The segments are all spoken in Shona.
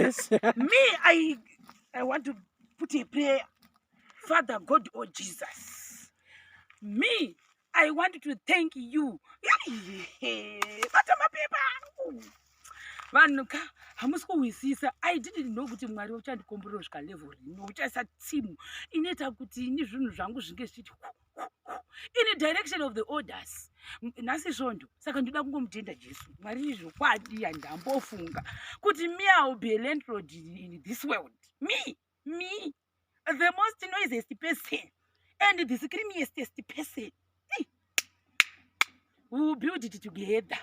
Yes. Me, I want to put a prayer. Father God or Jesus. Me, I want to thank you. Bata mapepa angu. Vanhu ka hamusi kuhwisisa. I didn't know kuti Mwari uchandikomborera kusvika level rino. Uchaisa team inoita kuti ini zvinhu zvangu zvinge zvichiti in the direction of the orders. Nhasi svondo saka ndoda kungomutenda Jesu. Mwari zvokwadi handambofunga kuti me I will be a landlord in this world. Me, me, the most noisiest person and the screamiest person. Hey. We will build it together.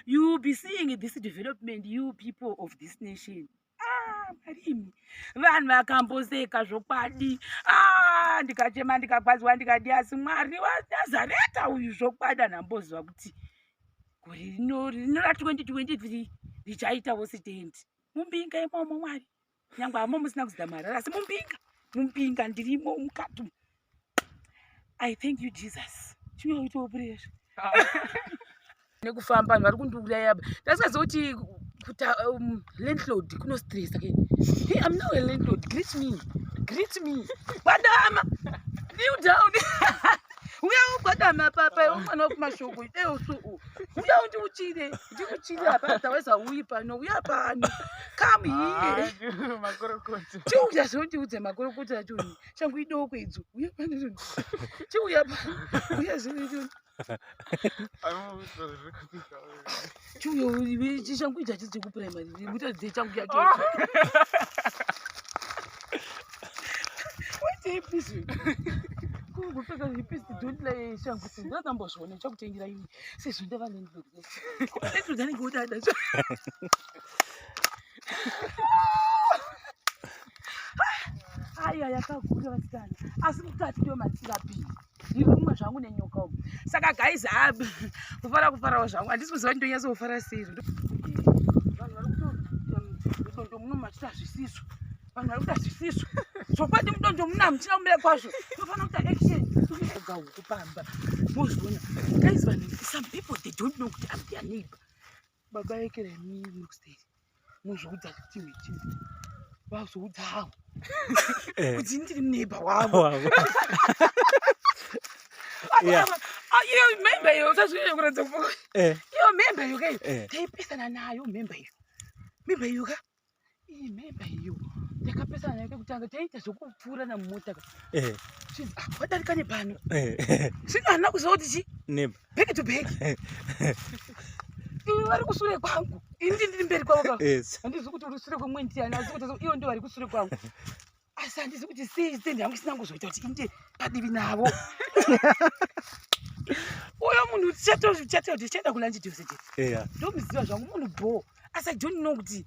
You will be seeing this development, you people of this nation. Ah, marimi vanhu vakamboseka zvokwadi. Ah, ndikachema ndikagwadziwa ndikadi, asi Mwari waNazareta uyu zvokwadi anamboziva kuti gore rino rino ra 2023 richaitawo sitendi mumbinga imomo. Mwari, nyangwe hamo musina kuzida marara, asi mumbinga, mumbinga ndirimo mukati. I thank you, Jesus. Chiuya uitewo prayer nekufamba. Vanhu vari kundiuraya. Ndasingaziva kuti kuta landlord kunostressa ke. Hey, I'm now a landlord. Greet me, greet me. Gwadama, kneel down. Uya ugwadama papa umwana wekumashoko eusu. Uya undiuchire, ndikuchire apa, otherwise hauyi pano. Uya pano, come here. Makorokoto. Chiuya zvondiudze makorokoto acho. Shangu idoko idzo. Uya pano, chiuya pano, uya zvino. Chiuya, chishangu ichi hachisi chekupuraimari, mutadze changu yacho. Wait, please. Kungopfeka zvipisi, don't lie. Shangu ndakambozviona, chakutengera ini sezvo ndava landlord. Landlord anenge odada. Aya yakakura vasikana, asi mukati ndo matirapii. Ndiri kumwe zvangu nenyoka umu. Saka guys, ah, kufara, kufarawo zvangu. Handisi kuziva kuti ndonyatsofara sei. Vanhu vari kuto mudondo muno machita zvisizvo. Vanhu vari kuita zvisizvo zvokwadi. Mudondo muno hamuchina kumira kwazvo. Tofanira kuita action kuga huku pamba. Mozviona guys, vanhu, some people, they don't know kuti am their neighbor. Baba ekerai muri kuseri, muzviudza kuti wechi vazoudzawo kuti ndiri neighbor wavo. Wavo. Yeah. Iyo memba iyo usazvinyanya kuratidza kufa. Iyo memba iyo kai taipesana nayo memba iyo, memba iyo ka, iyi memba iyo takapesana nayo kekutanga. Taiita zvekupfuurana mumota ka. Zvinzi, "Ah, wadarika nepano." Zvino handina kuziva kuti chi Neighbor. Back to back, iwe vari kusure kwangu, ini ndiri mberi kwavo ka. Handizi kuti uri sure kwemwe ndiani, asi kuti ivo ndo vari kusure kwangu, asi handizi kuti sei stendi yangu isina kuzoita kuti inde padivi navo. Uyo munhu tichato tichaenda kulunch tose. Ndomuziva zvangu munhu bho, asi I don't know kuti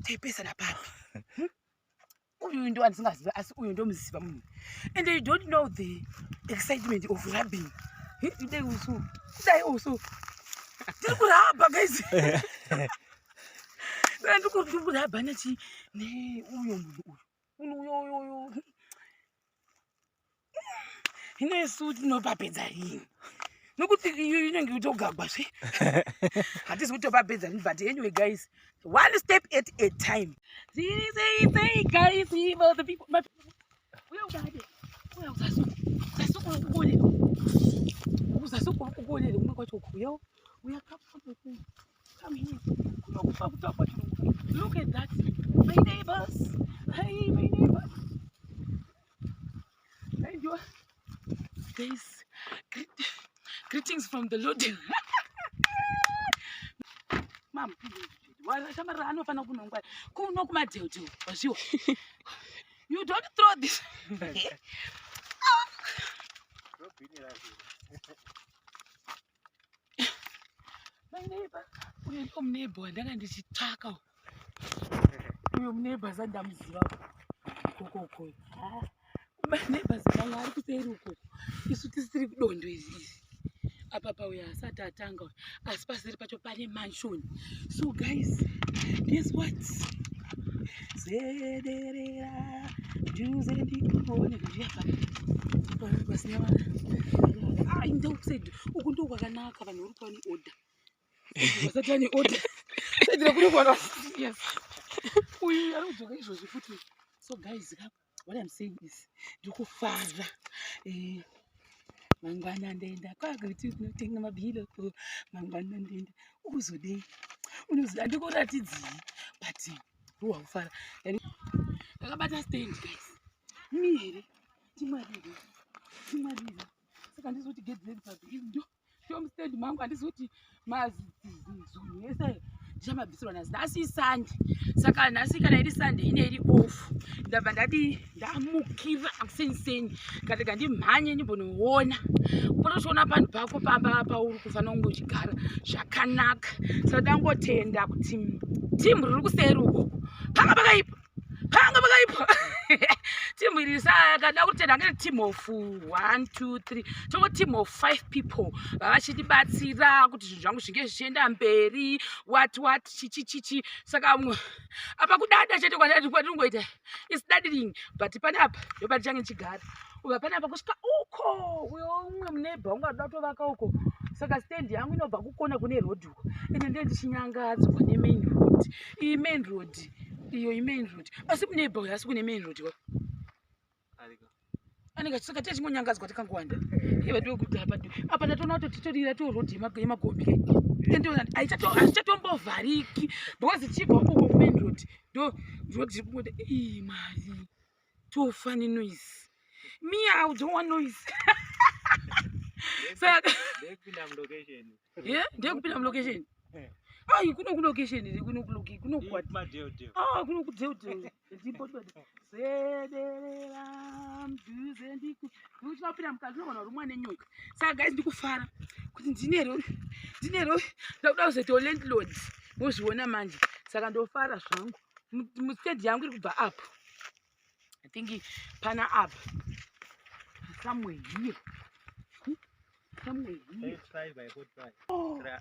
taipesana papi. Uyu ndo andisingaziva, asi uyu ndomuziva munhu. And you don't know the excitement of rubbing. Kudai usu, kudai usu, tiri kurabha guys. Saka ndiri kurabha nechi neuyo munhu uyu, munhu uyo uyo uyo. Hino isu tinopapedza rini? Nokuti iyo inenge itogagwa zve, hatisi kutopapedza rini? But anyway guys, one step at a time. Sei sei sei guys, for the people, my uya udade, uya uzasuku, uzasuku ukuonere, uzasuku ukuonere kumwe kwacho uku. Uya, uya, come, come here. Kunokufa kutapa chirungu. Look at that, my neighbors. Hey, my neighbors. Thank you guys. Greetings from the Lord. Mam washamarira anofanira kunongwa kuno kumadheudheu. Wazviwa, you don't throw this. My neighbor uyu ndo muneighbor wandanga ndichitsvaka uyu. Muneighbor asati ndamuziva kokoko. Maneighbors mamwe ari kuseri ukoko, isu tisiri kudondo iri iri apa. Pauya asati atanga, asi paseri pacho pane mansion. So guys, guess what? Zederera dhuze ndikuone apa pasina vanhu. Ndokuside uku ndo kwakanaka, vanhu vari kuva neorder, vasati vane order. Saidira kuri kuvanhu. Yes. Uyu ari kudzoka izvozvi futi. So guys ka, what I'm saying is ndiri kufara. Mangwana ndaenda kwakuti kunotenga mabhilo. Mangwana ndaenda ukuzodei? Unozoda handikuratidzii but ruwa kufara. Ndakabata stand guys. Mi here? Timwarire. Timwarire. Saka handizoti gedhi riri papi. Ndo ndomustand mangu, handisi kuti mazunhu ese ndichamabvisirwa nhasi. Nhasi iSunday, saka nhasi kana iri Sunday ine iri off. Ndabva ndati ndamukira akuseniseni, katega ndimhanye ndimbonoona potochiona panhu pako pamba pauri kufanira kunge uchigara zvakanaka. Saka ndangotenda kuti timu riri kuseri ukoko panga pakaipa, panga pakaipa timu iri. Saka da kutenda ngere team of 1 2 3 tongo team of 5 people vavachitibatsira kuti zvinhu zvangu zvinge zvichienda mberi, what what, chichi chichi. Saka apa kudada chete kwatinongoita is dadling, but panapa ndopatichange ndichigara ubva panapa kusvika uko. Uyo umwe muneighbour wangu anoda kutovaka uko. Saka stand yangu inobva kukona kune road uko, ende ndee ndichinyangadzwa nemain road. Iyi main road, iyo imain road, asi muneighbour uyo asi kune main road wa anenge saka techingonyangadzwa tikangowanda ivadokuti apa apa ndatoona kuti titorira to road yemagombi hazvichatombovhariki because tichibva uko kumain road, ndo road iri kungoita. Ii mari tofa nenoise. Me, I don't want noise. Saka Ndekupinda mulocation. Ye, ndekupinda mulocation. Ai, kuno kulocation iri kuno kuloki kuno kwati. Madheodheo. Ah, kuno kudeudeu ndipo sederera mudhuze ndiku ndichinopinda mukati unogona kurumwa nenyoka. Saka guys, ndikufara kuti ndinero ndinero ndakuda kuzoitawo landlord, mozviona manje. Saka ndofara zvangu. Mustand yangu iri kubva up, I think pana up somewhere here. Somewhere here. 35 by 45.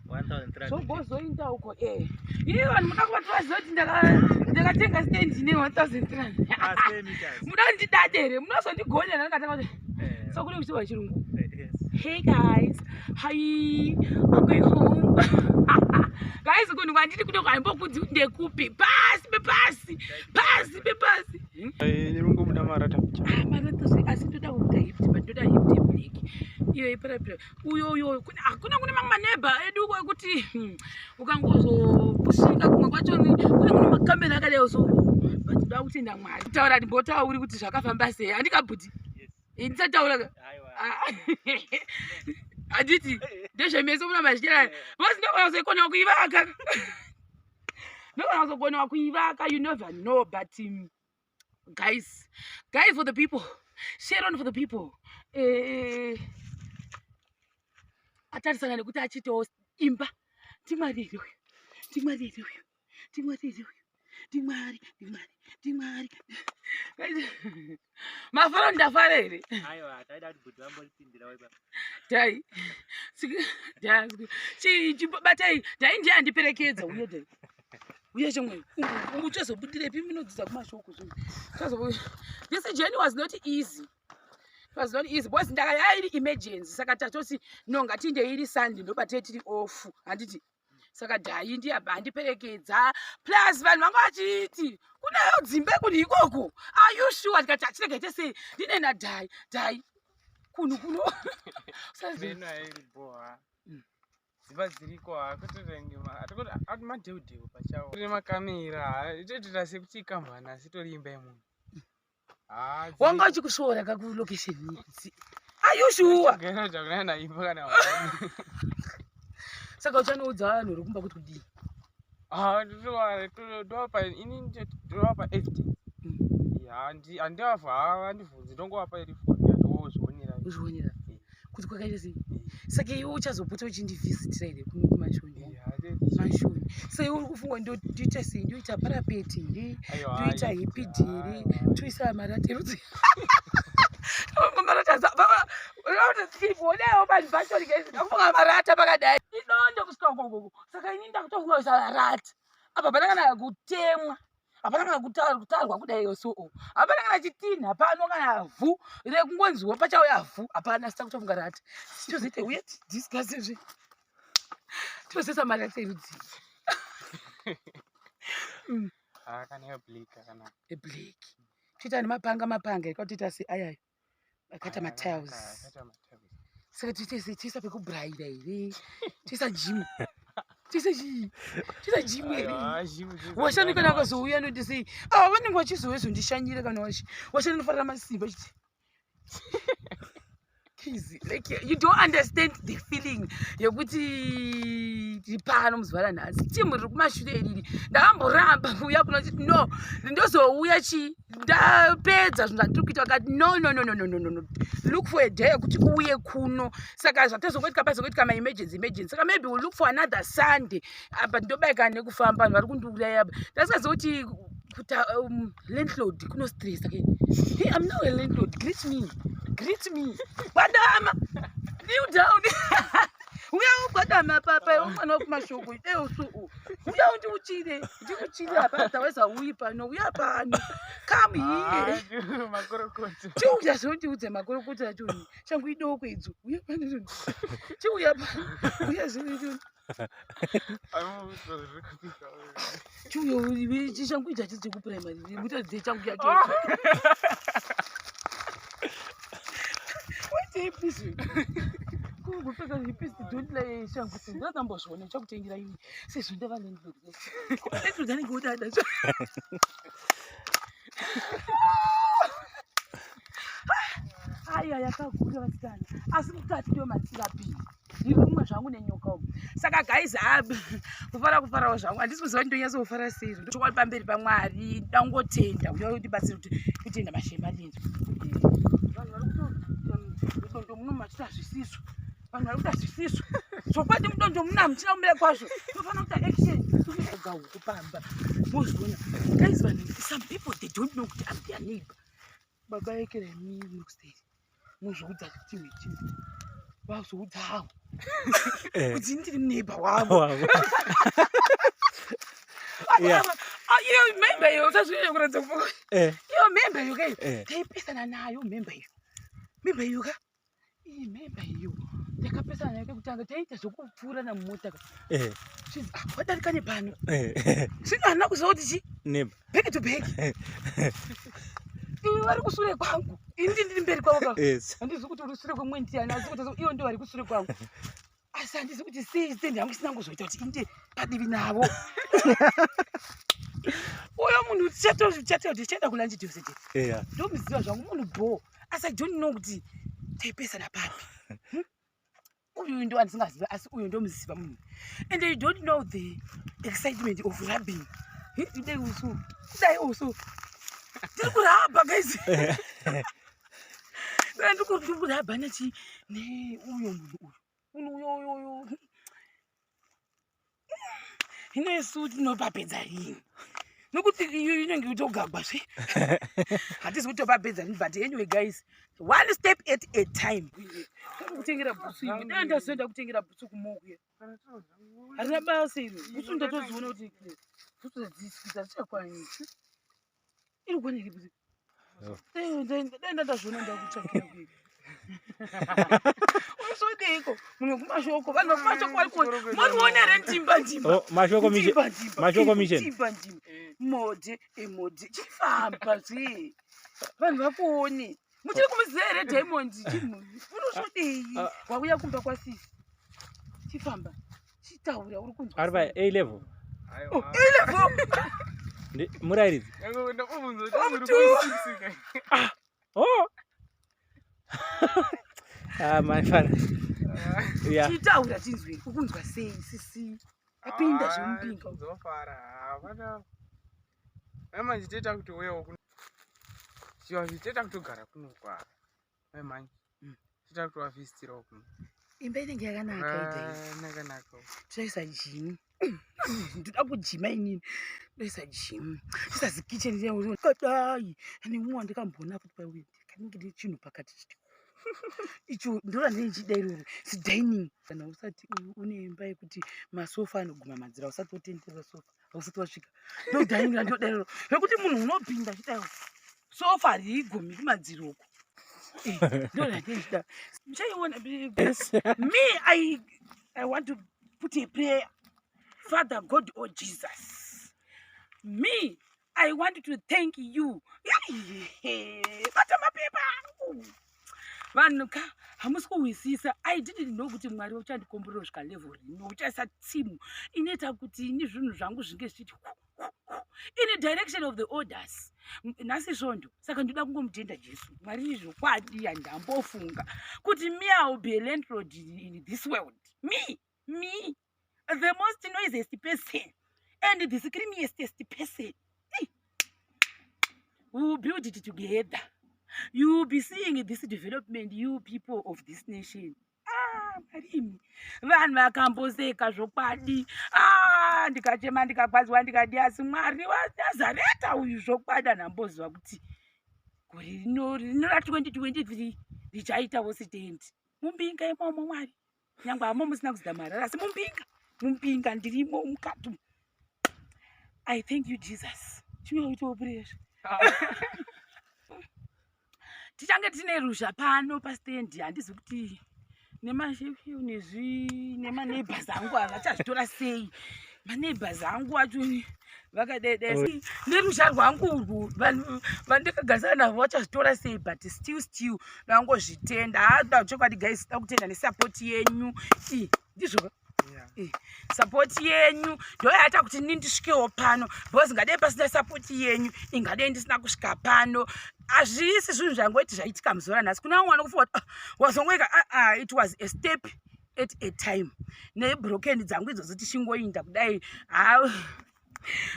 1300. Zvogozoinda uko e ii vanhu muda kuva tovaziva kuti ndakatenga stand ine 1300. Ah, square meters. Muda ndidade here? Munozondigonya ndakatanga kuti so kune kuchiwa chirungu. Yes. Hey guys, hi, I'm going home guys. Kunhu kwandiri kuno kwaimbokudzi ndekupi? Pasi pepasi, pasi pepasi. Nerungobuda marata. Ah, marata zve, asi ndoda kuita gift, but ndoda gift yeblack iyo iparapira uyo uyo. Hakuna kune mamwe maneighbour edu uko ekuti ukangozokusvika kumwe kwacho kune makamera akadai so. But ndoda kutenda Mwari. Taura, ndimbotauri kuti zvakafamba sei, handikabhuti? Yes. Ndisataura ka? Aiwa. Ah, handiti ndezvemeso muna mazhira because ndogona kuzokona kuivaka, ndogona kuzogona kuivaka, you never know. But guys, guys, for the people, Sharon for the people, atarisana nekuti achiitawo imba. Ndimwari here uyu? Ndimwari here uyu? Ndimwari here uyu? Ndimwari, ndimwari, ndimwari. Guys, mafaro, ndafara here? Aiwa, taida kuti bhuti vamboripindirawo ipapo. Dai dai chibatai dai, ndiye andiperekedza. Uye dai, uye chimwe uchazobudirepi? Munodzidza kumashoko zvinhu. This journey was not easy. It was not easy because ndaka yairi emergency. Saka tatoti no, ngatinde iri Sunday, ndobatei tiri off, handiti? Saka dhai ndiye abva andiperekedza. Plus vanhu vanga vachiti kunayo dzimba kuni ikoko, are you sure? Ndikati achirega sei, ndine nadhai dhai kunhu kuno. Meno airi bhoha. Dzimba dziriko hakutotange ati madheudheu pachawo nemakamera itoitira sekuti ikambani, asi itori imba yemunhu. Wanga uchikusvoora kakulocation, are you sure? Gaira imba kana. Saka uchanoudza vanhu uri kumba kuti kudii? Ndovapa ini, ndovapa evidence. Handivavha, handivhunzi, ndongovapa iri foni yandozvionera. Uzvionera kuti kwakaita sei. Saka iwe uchazopota uchindivhizitira here kuno kumansion? Mansion. Saka iwe uri kufunga ndoita sei? Ndoita parapet here? Ndoita hipid here? Toisa marata erudzi marata odawo vanhu vacho. Ndakufunga marata pakadai idondo kusvika ukokoko. Saka ini ndakutofunga kuisa marata apa pana kana kutemwa, hapana kana kutarwa kudai so, hapana kana chitinha pano, kana vhu rekungonziwa pachauya vhu hapana. Sita kutofunga rata tozoita uye discuss izvi, tozoisa marata erudzii. Ah, kana yeblack akanaka. Eblack. Toita nemapanga mapanga eka toita seayayo akaita matiles. Akaita matiles. Saka toite sei? Toisa pekubraira here? Toisa gym? Toisa chii? Toisa gym here? Aiwa, gym toisa Washani kana ndani. akazouya anoti sei? Ah, vanenge vachizowezondishanyira kana washi. Washani anofarira masimba achiti. Kizi, like you don't understand the feeling yekuti tiri pano muzuva ranhasi. Timu riri kumashure iriri ndakamboramba kuuya kuno chiti no, ndozouya chi ndapedza zvinhu zvandiri kuita. Vakati no, no, no, no, no, no, no, no, look for a day yekuti uuye kuno. Saka zvatazongoitika pazongoitika maemergency emergency, saka maybe we'll look for another Sunday. Apa ndobaikana nekufamba, vanhu vari kundiuraya apa. Ndasingazivi kuti kuta landlord kunostressa ke. Hey, I'm now a landlord. Greet me, greet me. Gwadama, kneel down. Uya ugwadama papa, umwana wekumashoko eusu. Uya undiuchire, ndikuchire apa, otherwise hauyi pano. Uya pano, come here. Ah, makorokoto. Chiuya zvondiudze makorokoto acho. Changu idoko idzo. Uya pano, chiuya pano, uya zvino. Anomuudza zviri kuitika. Chiuya, chishangu icho hachisi chekupuraimari, mutadze changu yacho. Waitei please? Kungopfeka zvipisi, don't lie. Shangu ndakambozviona chakutengera ini sezvo ndava landlord. Landlord anenge odada. Aiwa, yakakura vasikana, asi mukati ndo matirapii ndiri kumwe zvangu nenyoka umu. Saka guys, ha, kufara kufarawo zvangu, handisi kuziva kuti ndonyatsofara sei. Chokwadi pamberi paMwari ndangotenda uya undibatsira kuti kutenda mashemarinzo. Vanhu vari kutoita mudondo muno machita zvisiso, vanhu vari kuita zvisiso. Zvokwadi mudondo muno hamuchina kumira kwazvo, tofanira kuita action kuga huku pamba. Mozviona guys, vanhu, some people, they don't know kuti I'm their neighbor. Baba ekeremi next muzvoudza kuti chimwe vazoudzawo kuti ndiri neighbor wavo. Wavo. Yeah. Iyo memba iyo usazvinyanya kuratidza kufa. Iyo memba iyo kai taipesana nayo memba iyo, memba iyo ka, iyi memba iyo takapesana nayo kekutanga taita zvekupfuurana mumota ka. Chinzi, "Ah, wadarika nepano." Zvino handina kuziva kuti chi Neighbor. Back to back, ivi vari kusure kwangu, ini ndiri mberi kwavo ka. Handizi kuti uri sure kwemwe ndiani, asi kuti ivo ndo vari kusure kwangu, asi handizi kuti sei stendi yangu isina kuzoita kuti inde padivi navo. Uyo munhu tichatochato tichaenda kulunch tose chete. Ndomuziva zvangu munhu bho, asi I don't know kuti taipesana papi. Uyu ndo andisingazivi, asi uyu ndomuziva munhu. And you don't know the excitement of rubbing. Kudai usu, kudai usu, tiri kurabha guys. Saka ndiri kurabha nechi neuyo munhu uyu, munhu uyo uyo uyo. Hino isu tinopapedza rini? Nokuti iyo inenge itogagwa zve, hatisi kutopapedza rini? But anyway guys, one step at a time. Kutengera bhutsu imwe, dai ndazoenda kutengera bhutsu kumokuya, harina basa iro bhutsu. Ndatozoona kuti bhutsu hadzichakwani, iri kwana iri bhutsu. Dai ndandazviona ndakutsvakira kuita unosodeiko munhu wekumashoko. Vanhu vekumashoko vari kuona, moriona here? Ndimba ndimba. Oh, mashoko mission. Ndimba ndimba. Mashoko mission. Ndimba ndimba, modhe emodhe, chifamba zve, vanhu vakuone. Muchiri kumuziva here Diamond? Chinhu unosvodei? Ah. Wauya kumba kwasisi, chifamba, chitaura, uri kunzwa Ari pa sei? A level. Oh, A level. Murairidzi. Ndakubvunza Up kuti to- uri ku six. Oh. Ah, my father. Yeah. Chitaura chinzwe, ukunzwa sei sisi apinda zvemupinga? Ndofara hapana mai manje, toita kuti uyewo kuno chiwa, toita kutogara kuno kwa mai manje. Toita kuti wavhistirawo kuno. Imba inenge yakanaka idai. Nakanaka. Toisa gym, ndoda kujima inini, ndoisa gym, toisa zikicheni kadai. Ane mumwe wandikamboona futi pawindi, kanenge nechinhu pakati chiti icho ndora ndinechida iroro zidining. Kana usati une imba yekuti masofa anoguma madziro, usati watendera sofa, hausati wasvika. Ndo dining randoda iroro rekuti munhu unopinda achidai, sofa harigumi kumadziro uko. Ndo randinochida, muchaiona. Me, I want to put a prayer. Father God or Jesus, me I want to thank you. Bata mapepa angu. Vanhu ka hamusi kuhwisisa. I didn't know kuti Mwari uchandikomborera kusvika level rino. Uchaisa team inoita kuti ini zvinhu zvangu zvinge zvichiti in the direction of the orders. Nhasi svondo saka ndoda kungomutenda Jesu. Mwari zvokwadi handambofunga kuti me I will be a landlord in this world. Me, me the most noisiest person and the screamiest person. Hey. We will build it together. You will be seeing this development, you people of this nation. Ah, marimi vanhu vakamboseka zvokwadi. Ah, ndikachema ndikakwaziwa ndikadi, asi Mwari waNazareta uyu zvokwadi anamboziva kuti gore rino rino ra 2023 richaitawo sitendi mumbinga imomo. Mwari, nyangwe hamo musina kuzida marara, asi mumbinga, mumbinga ndirimo mukati. I thank you, Jesus. Chiuya uitewo prayer. Tichange tine ruzha pano pastendi. Handizi kuti nemashefu nezvi nemaneighbors angu ava vachazvitora sei. Maneighbors angu acho vakadede neruzha rwangu urwu, vanhu vandakagarisana navo vachazvitora sei? But still ndangozvitenda. Hada chokwadi guys, da kutenda nesupport yenyu. I ndizvo, support yenyu ndoyaita kuti ini ndisvikewo pano, because ngadei pasina support yenyu ingadei ndisina kusvika pano. Hazvisi zvinhu zvangoti zvaitika muzuva ranhasi. Kuna vamwe vanokufunga kuti, "Ah, wazongoika." Ah, it was a step at a time nebroken dzangu idzodzo tichingoinda kudai.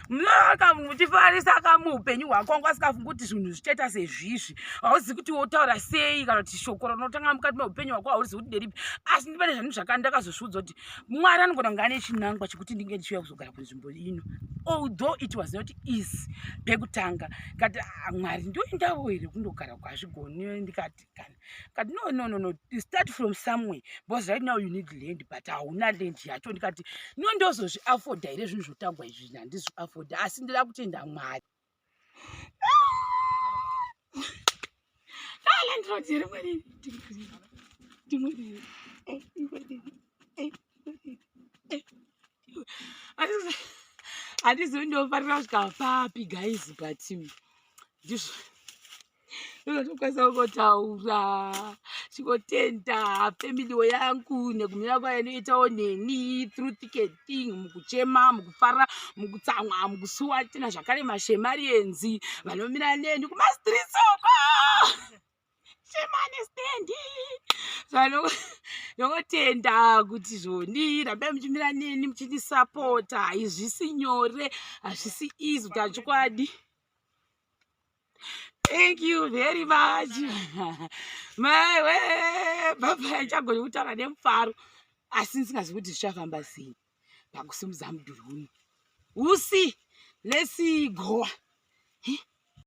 Muchifarisa kamuupenyu hwako, wanga usikafungi kuti zvinhu zvichaita sezvizvi. Hauzivi kuti wotaura sei kana kuti shoko rinotanga mukati meupenyu hwako hauzivi kuti deripi. Asi pane zvanhu zvakandakazozviudza kuti Mwari anogona kunge ane chinangwa chekuti ndinge ndichiuya kuzogara kunzvimbo ino, although it was not easy pekutanga. Kati, "Ah, Mwari, ndoendawo here kundogara kwazvigoni?" Ndikati kana kati, "No, no, no, no, start from somewhere, because right now you need land, but hauna land yacho." Ndikati, "No, ndozozviafodha here zvinhu zvotagwa izvi? Handizviafodha." Asi ndida kutenda Mwari. Ah, landlord here? Mwari, ndimwari. Eh, eh, handizivi ndinofarira kusvika papi guys, but ndizvo ndinotokwanisa kungotaura, chingotenda family yangu nekumira kwayo inoitawo neni through thick and thin, mukuchema, mukufara, mukutsamwa, mukusuwa. Tena zvakare mashemarians vanomira neni kumastreets uko, shemane stendi. Ndongotenda kuti zvoni rambai muchimira neni muchindisapota. Hazvisi nyore, hazvisi easy kuti achokwadi. Thank you very much. Maiwe baba, ichagoni kutaura nemufaro, asi ndisingazivi kuti zvichafamba sei pakusimudza mudhuri uno. Usi lesigoa.